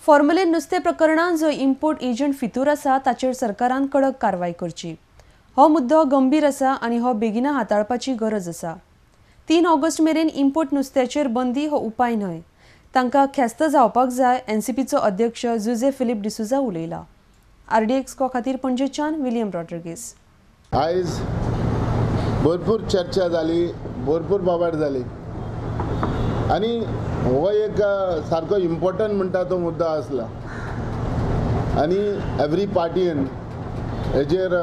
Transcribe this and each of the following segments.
Formalin नुस्तें प्रकरणांत जो इम्पोर्ट एजंट फितूर आसा ताचेर सरकारान कडक कारवाय करची. हो मुद्दो गंभीर आसा आनी हो बेगिना हाताळपाची गरज आसा. 3 ऑगस्ट मेरेन इम्पोर्ट नुस्त्याचेर बंदी हो उपाय न्हय, तांकां ख्यास्त जावपाक जाय. एनसीपीचो अध्यक्ष जुझे फिलीप डिसुजा उलयला. आरडीएक्स को खातीर पणजेच्यान विलियम रॉड्रिगेज. आयज भरपूर चर्चा जाली, भरपूर बोवाळ जाली आनी हो एक सारको इम्पॉर्टंट म्हणटा तो मुद्दो आसला आनी एवरी पार्टीन हेजेर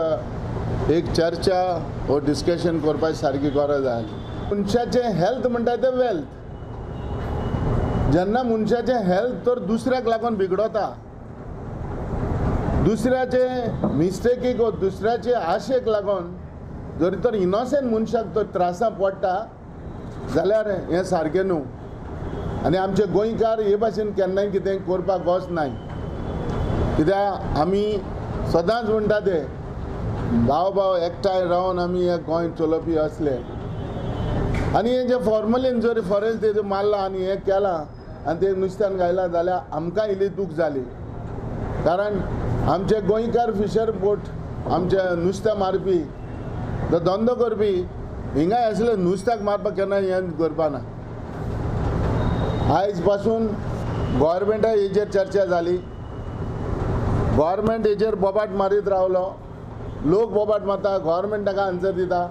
एक चर्चा वो डिस्कशन करपाची सारकी गरज आसली. मनशाचें हेल्थ म्हणटा तें वेल्थ. जेन्ना मनशाचें हेल्थ तर दुसऱ्याक लागून बिगडता, दुसऱ्याचे मिस्टेकीक वो दुसऱ्याचे आशेक लागून जरी तर इनोसंट मनशाक तर त्रासां पडटा जाल्यार हें सारकें न्हू. आनी आमचे गोंयकार हे भाशेन केन्नाय कितें करपाक वचनाय, कित्याक आमी सदांच म्हणटा ते भाव भाव एकठांय रावन आमी हें गोंय चलोवपी आसले. आनी हें जें फॉर्मलीन जर फॉरेन तें मारलां आनी हें केलां आनी तें नुस्त्यान घायलां जाल्यार आमकां इल्ली दूख जाली, कारण आमचे गोंयकार फिशर बोट आमचे नुस्तें मारपी जो धंदो करपी हिंगा आसले नुस्त्याक मारपाक केन्ना हें करपा ना. आयज पासून गोवोरमेंटा हेजेर चर्चा जाली, गोवोरमेंट हेजेर बोबाट मारीत रावलो, लोक बोबाट मारता, गोवोरमेंट ताका आन्सर दिता.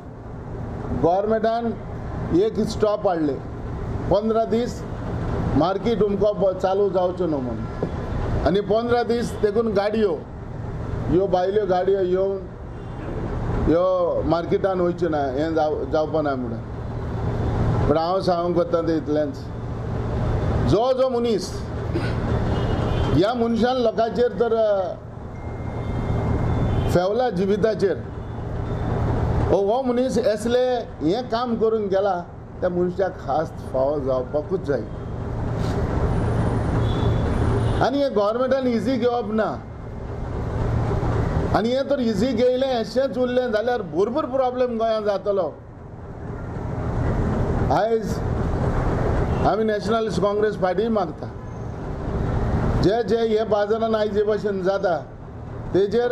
गोवोरमेंटान एक स्टॉप हाडले, 15 दीस मार्केट उमको चालू जावचो न्हू म्हूण, आनी 15 दीस देखून गाडयो ह्यो भायल्यो गाडयो येवन ह्यो मार्केटान वयच्यो ना, हें जावपा ना म्हणून. पूण हांव सांगूंक वता तें इतलेंच, जो जो मनीस ह्या मनशान लोकांचेर तर फेवला जिविताचेर हो मनीस असले हें काम करून गेला त्या मनशाक खास फावो जावपाकूच जाय. आनी हें गोवोरमेंटान इजी घेवप ना, आनी हें तर इजी घेयलें अशेंच उरलें जाल्यार भरपूर प्रॉब्लेम गोंयांत जातलो. आयज आमी नॅशनलिस्ट काँग्रेस पार्टी मागता जे जे हे बाजारान आयज हे भशेन जाता तेजेर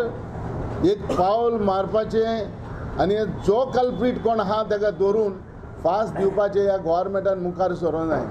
एक पावल मारपाचें आनी जो कल्प्रीट कोण आहा ताका धरून फास्ट दिवपाचें ह्या गोवोरमेंटान मुखार सरूंक जाय.